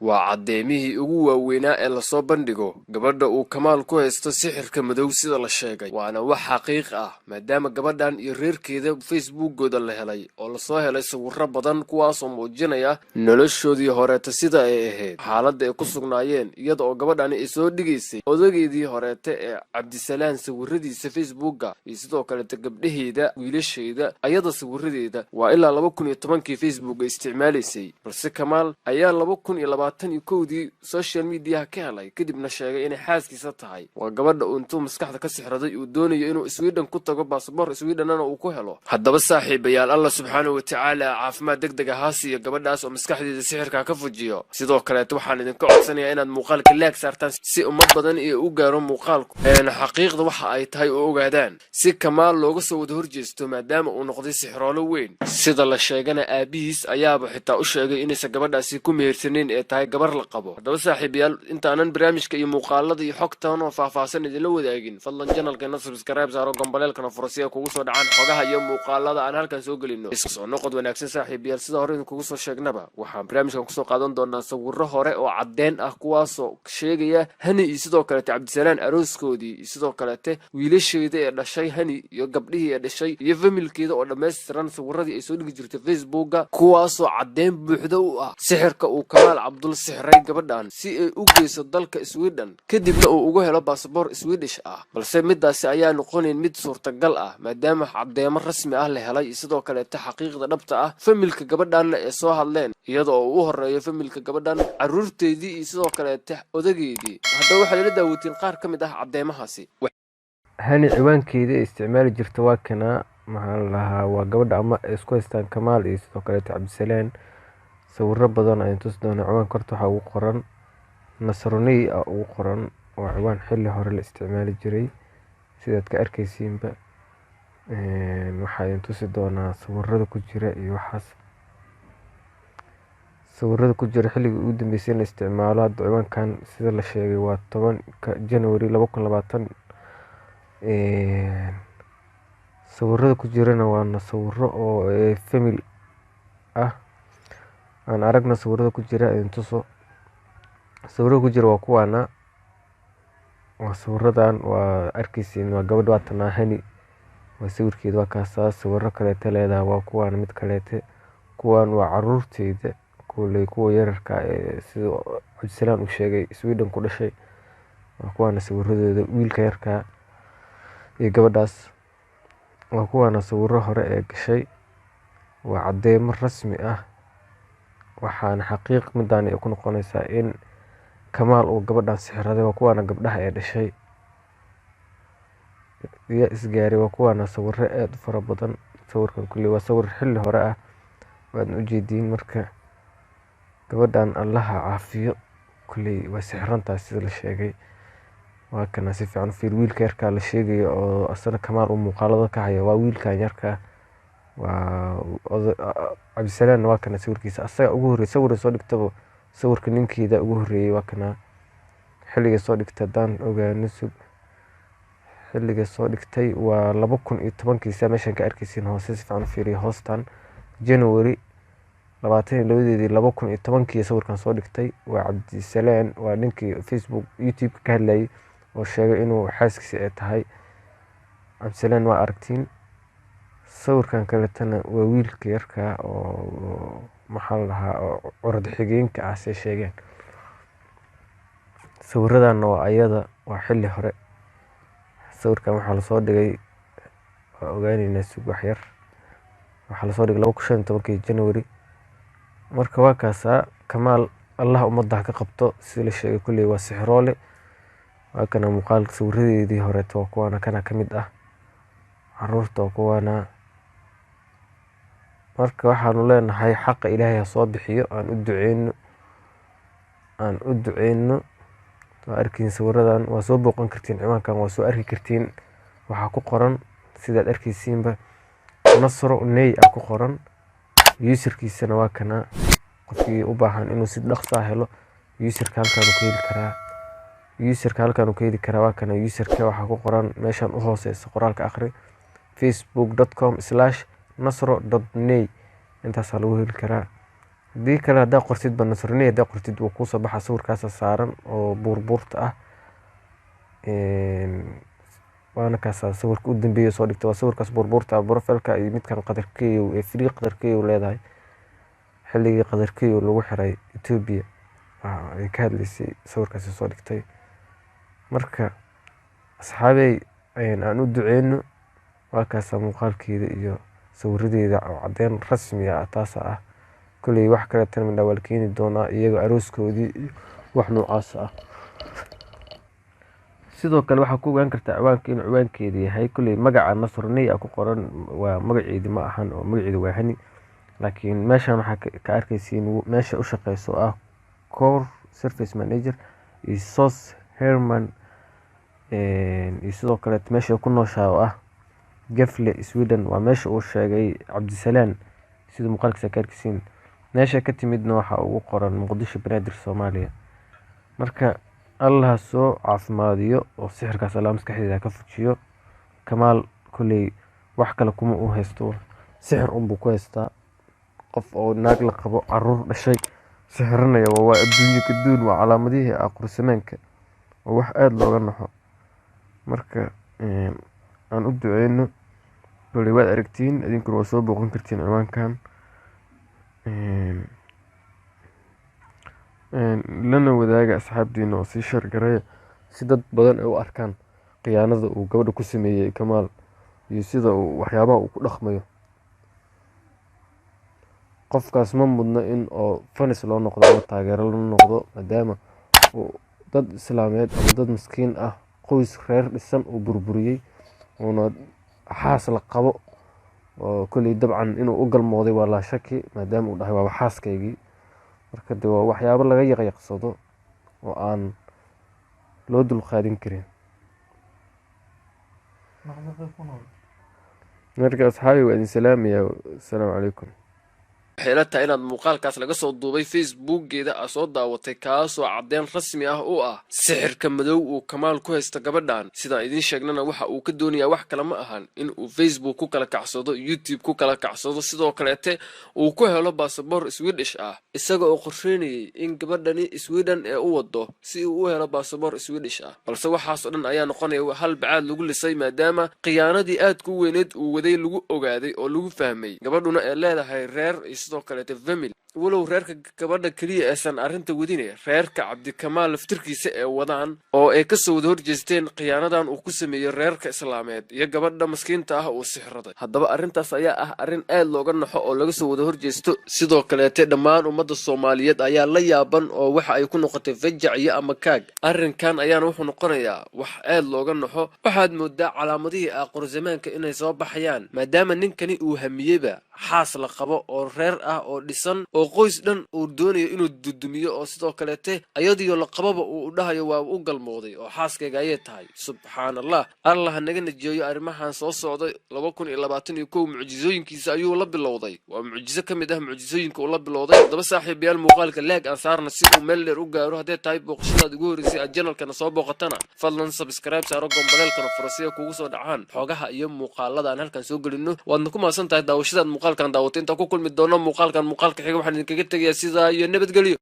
Waa caddeemihii ugu waaweynaa ee lasoo bandhigo gabadha uu Kamaal ku haysto sixirka madow sida la sheegay, waana wax xaqiiq ah maadaama gabadhan iyo reerkeeda Facebookooda la helay oo lasoo helay sawirro badan, kuwaasoo muujinaya noloshoodii horeeta sida ay ahayd, xaaladda ay ku sugnaayeen, iyada oo gabadhani ay soo dhigaysay odageedii horeete ee Cabdisalaan sawiradiisa Facebooka iyo sidoo kaleeta gabdhaheeda, wiilasheeda, ayada sawiradeeda. Waa ilaa 2010-kii Facebook ay isticmaalaysay, balse Kamaal ayaa 2021-dii social mediaha ka helay, kadibna sheegay inay xaaskiisa tahay. Waa gabadha uu intuu maskaxda ka sixraday uu doonayo inuu Sweden ku tago, baasaboor Swedenana uu ku helo. Haddaba saaxiibayaal, Allah subxaanahu watacaala caafimaad deg deg ah ha siiyo gabadhaas oo maskaxdeeda sixirkaa ka fujiyo. Sidoo kaleeta waxaan idinka codsanayaa inaad muuqaalka like saartaan si ummad badan iyo u gaaro muuqaalku eena xaqiiqda waxa ay tahay oo ogaadaan, si Kamaal looga soo wada horjeesto maadaama uu noqday sixroolo weyn. Sida la sheegana aabihiis ayaaba xitaa u sheegay inaysan gabadhaasi ku mehersaneyn ee tahay gabar la qabo. Haddaba saaxiibayaal, intaanan barnaamijka iyo muuqaalada iyo xogtan oo faahfaahsan idinla wadaagin, fadlan channelkeena subscribe saaro, gambaleelkana furo si ay kugu soo dhacaan xogaha iyo muuqaalada aan halkan soo gelino. Soo noqod wanaagsan saaxiibayaal, sida hore idinkugu soo sheegnaba, waxaan barnaamijkan kusoo qaadan doonaa sawiro hore oo caddeen ah, kuwaasoo sheegaya Hani iyo sidoo kaleete Cabdisalaan arooskoodii iyo sidoo kaleete wiilasheeda ee dhashay Hani iyo gabdhihii ee dhashay iyo familkeeda oo dhammaystiran, sawiradii ay soo dhigi jirtay Facebooka, kuwaasoo caddeyn buuxda u ah sixirka uu Kamaal Cabdul sixray gabadhan si ay u geyso dalka Sweden, kadibna uu uga helo baasaboor Swedish ah. Balse midaasi ayaa noqonayn mid suurtagal ah maadaama caddeemo rasmi ah la helay iyo sidoo kaleete xaqiiqda dhabta ah familka gabadhanna ee soo hadleen, iyada oo uu u horeeyo familka gabadhan, caruurteedii iyo sidoo kaleete odageedii. Haddaba waxaad ila daawatiin qaar ka mid ah caddeemahaasi. Hani ciwaankeeda ay isticmaali jirta waa kanaa, maxaa la dhahaa, waa gabadha ama ay isku haystaan Kamaal iyo sidoo kaleete Cabdisalaan. Sawiro badan ayaan tusi doonaa. Ciwaanka horta waxaa ugu qoran Nasroney aa ugu qoran, waa ciwaan xilli hore la isticmaali jiray sidaad ka arkaysiinba. Waxaa idin tusi doonaa sawirada ku jira iyo waxaas sawirada ku jira xilligii ugu dambeysay in la isticmaalo. Hadda ciwaankan sida la sheegay waa 10-ka January 2020. Sawirada ku jirana waana sawiro oo famil ah. Aan aragna sawirada ku jira, idin tuso sawirada ku jira. Waa kuwaana, waa sawiradan, waa arkeysiin. Waa gabadha, waa tanaa Hani, waa sawirkeeda, waa kaasaa. Sawiro kaleete leedahay, waa kuwaan mid kaleete. Kuwaan waa caruurteyda kuley, kuwa yararka ee sida Cabdisalaan uu sheegay Sweden ku dhashay. Waa kuwaana sawiradooda, wiilka yarka iyo gabadhaas. Waa kuwaana sawiro hore ee gashay. Waa cadeymo rasmi ah, waxaana xaqiiq midaan ay ku noqonaysaa in Kamaal uu gabadhan sixraday. Waa kuwaana gabdhaha ee dhashay yaa isgaaray. Waa kuwaana sawiro aad u fara badan. Sawirkan kuley waa sawir xilli hore ah, waadna ujeediin. Marka gabadhan Allaha caafiyo, kuley waa sixrantahay sida la sheegay. Waa kana, si fiican u fiir. Wiilka yarkaa la sheegayo oo asana Kamaal uu muuqaalada ka hayo waa wiilkan yarka, waa Cabdisalaan. Waa kana sawirkiisa, asaga ugu horreeyay sawir soo dhigtaba, sawirka ninkeeda ugu horreeyay. Waa kana xilliga soo dhigtay, haddaan ogaano sug. Xilliga soo dhigtay waa 2010-kii, saa meeshan ka arkeysiin hoose. Si fiican u fiiriyo hoostan, January 22-deedii 2010-kii sawirkan soo dhigtay. Waa Cabdisalaan, waa ninkii Facebook, YouTube ka hadlayay oo sheegay inuu xaaskiisa ay tahay. Cabdisalaan waa aragtiin. Sawirkan kaletana waa wiilka yarka oo, maxaa la dhahaa, oo curad xigeenka ah say sheegeen. Sawiradanna waa ayada, waa xilli hore. Sawirkan waxaa lasoo dhigay, waa ogaaneynaa, sug wax yar, waxaa lasoo dhigay 2015-kii January. Marka waa kaasaa. Kamaal Allah ummadda ha ka qabto, sida la sheegay kulley waa sixiroole. Waa kana muuqaalka sawiradeedii horeeto, waa kuwaana, kana ka mid ah caruurta, waa kuwaana. Marka waxaanu leenahay xaqa Ilaahay ha soo bixiyo. Aan u duceyno, aan u duceyno. Waa arkiin sawiradan, waa soo booqan kartiin ciwaankan, waa soo arki kartiin. Waxaa ku qoran sidaad arkeysiinba Nasro Ney aa ku qoran. Userkiisana waa kana. Qofkii u baahan inuu si dhaqso ah helo userka, halkaan uu ka heli karaa. Userka halkaan uu ka heli karaa, waa kana userka. Waxaa ku qoran meeshan u hooseysa, qoraalka akhri, facebook.com/nasro.ney. Intaasaa lagu heli karaa. Haddii kale haddaa qortidba Nasruney, haddaa qortid wuu kuusoo baxa. Sawirkaasa saaran oo buurbuurta ah, waana kaasaa sawirka u dambeeya soo dhigta, waa sawirkaas buurbuurta ah profile-ka, iyo midkan Qadarkeyow ee free Qadarkeyow leedahay, xilligii Qadarkeyow lagu xiray Ethiopia ay ka hadlaysay, sawirkaasi soo dhigtay. Marka asxaabey, aan u duceyno. Waa kaasaa muuqaalkeeda iyo sawiradeeda oo caddeyn rasmi ah taasa ah. Kolley wax kaleetana midhaa waa la keeni doonaa, iyaga arooskoodii iyo wax noocaas ah. Sidoo kale waxaa ku ogaan kartaa ciwaanka inuu ciwaankeeda yahay. Kolley magaca Nasruney a ku qoran, waa magaceedi ma ahan, oo magaceeda waa Hani. Laakiin meeshan waxaa ka arkaysiin meesha u shaqeyso oo ah core service manager iyo source Herman, iyo sidoo kaleet meesha ku nooshahay oo ah Gävle, Sweden, waa meesha uu sheegay Cabdisalaan sida muuqaalkiisa ka arkaysiin. Meesha ka timidna waxaa ugu qoran Muqdisho, Banaadir, Soomaaliya. Marka Allah soo caafimaadiyo oo sixirkaas Allah maskaxdeeda ka fujiyo. Kamaal kolley wax kale kuma uu haysto, sixir unbuu ku haystaa. Qof oo naag la qabo, caruur dhashay, sixiranaya waa adduunyo kaduun, waa calaamadihii aakhir-zamaanka, waa wax aada looga naxo. Marka aan u duceyno. Kolley waad aragtiin, idinkuna waa soo booqan kartiin ciwaankan, lana wadaaga asxaabtiina oo sii share gareeya si dad badan ay u arkaan khiyaanada uu gabadha ku sameeyey Kamaal iyo sida uu waxyaabaha uu ku dhaqmayo. Qofkaas ma mudno in oo fans loo noqdo ama taageero loo noqdo, maadaama uu dad islaameed ama dad miskiin ah, qoys reer dhisan uu burburiyey, uuna xaas la qabo oo kolley dabcan inuu u galmooday waa laa shaki, maadaama uu dhahay waaba xaaskaygii. Marka de waa waxyaabo laga yaqyaqsado oo aan loo dulqaadin karin. Marka asxaabi, waa idin salaamaya. Asalaamu calaykum. Waxay ila tahay inaad muuqaalkaas laga soo duubay Facebookgeeda a soo daawatay, kaasoo caddeyn rasmi ah u ah sixirka madow uu Kamaal ku haysto gabadhan. Sidaan idiin sheegnana, waxa uu ka doonayaa wax kale ma ahan in uu Facebook ku kala kacsado, YouTube ku kala kacsado, sidoo kaleete uu ku helo baasaboor Swedish ah, isaga oo qorsheynayay in gabadhani Sweden ee u wado si uu u helo baasaboor Swedish ah. Balse waxaas oo dhan ayaa noqonaya hal bacaad lagu lisay, maadaama khiyaanadii aadka u weyneed uu waday lagu ogaaday oo lagu fahmay, gabadhuna ee leedahay reer iyo sidoo kaleete family. Walow reerka gabadha keliya aysan arrinta wadine, reerka Cabdikamaal laftirkiisa ee wadaan oo ay kasoo wada horjeesteen khiyaanadan uu ku sameeyey reerka islaameed iyo gabadha maskiinta ah uu sixraday. Haddaba arrintaas ayaa ah arrin aad looga naxo oo laga soo wada horjeesto. Sidoo kaleete dhammaan ummadda Soomaaliyeed ayaa la yaaban oo waxa ay ku noqotay fajac iyo ama kaag. Arrinkan ayaana wuxuu noqonayaa wax aad looga naxo. Waxaad moodaa calaamadihii aakhir zamaanka inay soo baxayaan, maadaama ninkani uu hamiyeyba xaas la qabo oo reer ah oo dhisan oo qoys dhan uu doonayo inuu dudumiyo, oo sidoo kaleete ayadiyo la qababa uu dhahayo waa u galmooday oo xaaskayga ayay tahay. Subxaan Allah, Allah naga najiyeeyo arrimahan soo socday. 2021 mucjisooyinkiisa ayuu la bilowday, waa mucjiso ka mid ah mucjisooyinka uu la bilowday. Haddaba saaxiibayaal, muuqaalka like aan saarna si uu meel dheer u gaaro. Hadday tahay booqashadaad ugu horreysay aad channel-kana soo booqatana, fadlan subscribe saaro, gambaleelkana furo si ay kugu soo dhacaan xoogaha iyo muuqaalada aan halkan soo gelino. Waadna ku mahadsan tahay daawashadaad muuqaalkan daawatay. Intaan ku kulmi doono muuqaalkan muuqaalka xiga, waxaan idinkaga tegayaa sidaa iyo nabadgelyo.